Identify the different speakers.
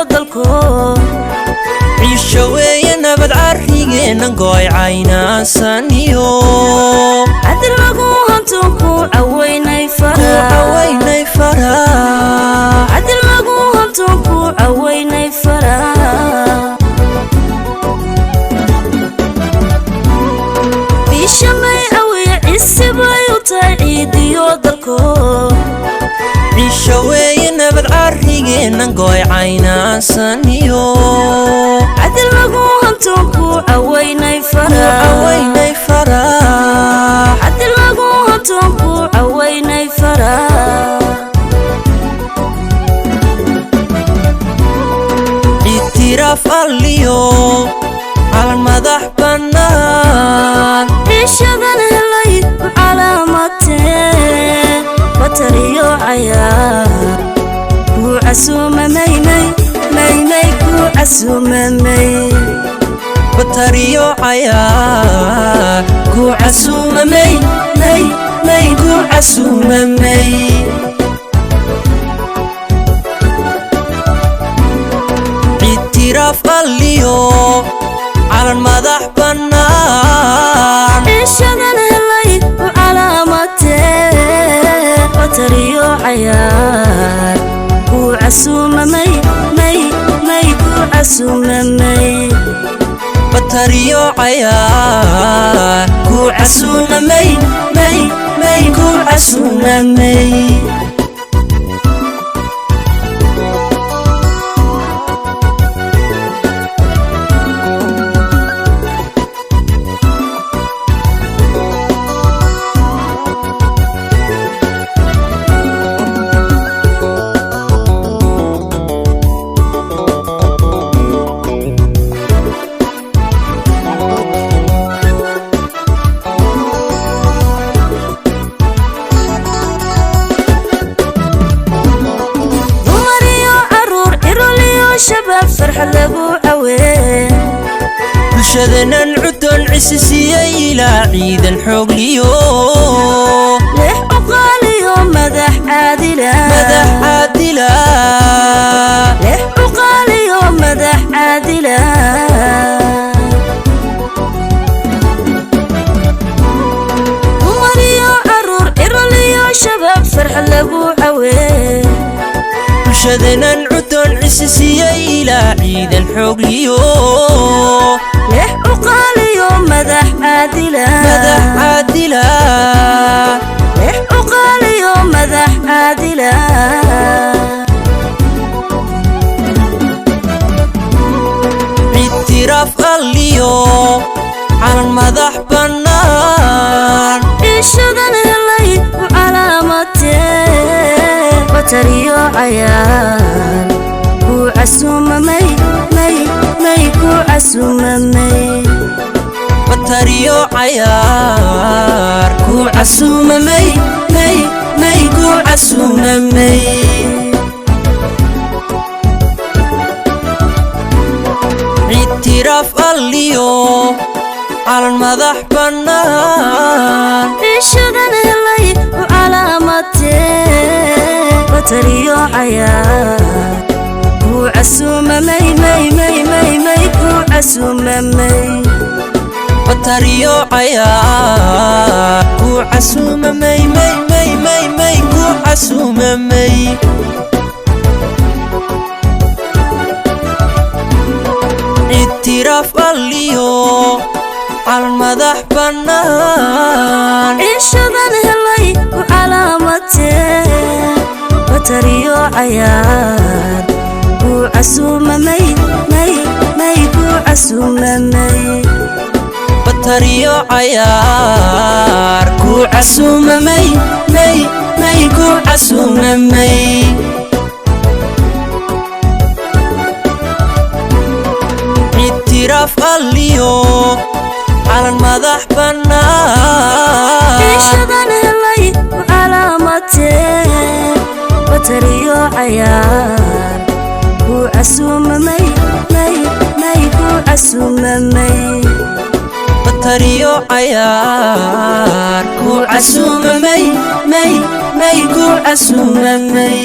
Speaker 1: dalko.
Speaker 2: Ciisha weeye nabad carrigeennan go'ay caynaasaniyo.
Speaker 1: Cadil lagu hantoon ku caweynay
Speaker 2: ku
Speaker 1: farax.
Speaker 2: Cawaynay farax.
Speaker 1: Cadil lagu hantoon ku caweynay farax. Bisha May awiya cisi bay u tahay ciidiyo dalko.
Speaker 2: Ciisha weeye nabad carrigeennan go'ay caynaasaniyo.
Speaker 1: Cadil lagu hantoon ku caweynay
Speaker 2: ku
Speaker 1: farax.
Speaker 2: Cawaynay farax.
Speaker 1: Cadil lagu hantoon ku caweynay farax.
Speaker 2: Ictiraaf alliyo calan madax bannaan.
Speaker 1: Ciishadan helay u calaamatee batariyo cayaar ku casuumamay may may may ku casuumamay.
Speaker 2: Batariyo cayaar ku casuumamay may may ku casuumamay. Ictiraaf alliyo calan madax bannaan.
Speaker 1: Ciishadan helay u calaamatee batariyo cayaar ku casuumamay may may ku casuumamay.
Speaker 2: Batariyo cayaar ku casuumamay may may ku casuumamay.
Speaker 1: Dumar iyo caruur, cirol iyo shabaab, farxad lagu cawee.
Speaker 2: Bulshadanan cudon cisi siiyey ilaa ciidan xoogliyo.
Speaker 1: Lix cuqaaliyo madax caadila.
Speaker 2: Madax caadila.
Speaker 1: Lix cuqaaliyo madax caadila. Dumar iyo caruur, cirol iyo shabaab, farxad lagu cawee.
Speaker 2: Bulshadanan cudon cisi siiyey ilaa ciidan xoogliyo.
Speaker 1: Lix cuqaaliyo madax caadila.
Speaker 2: Madax caadila.
Speaker 1: Lix cuqaaliyo madax caadila.
Speaker 2: Ictiraaf alliyo calan madax bannaan.
Speaker 1: Ciishadan helay u calaamatee batariyo cayaar ku casuumamay may may ku casuumamay.
Speaker 2: Batariyo cayaar ku casuumamay may may ku casuumamay. Ictiraaf alliyo calan madax bannaan.
Speaker 1: Ciishadan helay u calaamatee batariyo cayaar ku casuumamay may may may may ku casuumamay.
Speaker 2: Batariyo cayaar ku casuumamay may may may may ku casuumamay. Ictiraaf alliyo calan madax bannaan.
Speaker 1: Ciishadan helay u calaamatee batariyo cayaar ku casuumamay may may ku casuumamay.
Speaker 2: Batariyo cayaar ku casuumamay may may ku casuumamay. Ictiraaf alliyo calan madax bannaan.
Speaker 1: Ciishadan helay u calaamatee batariyo cayaar ku casuumamay may may ku casuumamay.
Speaker 2: Batariyo cayaar ku casuumamay may may ku casuumamay.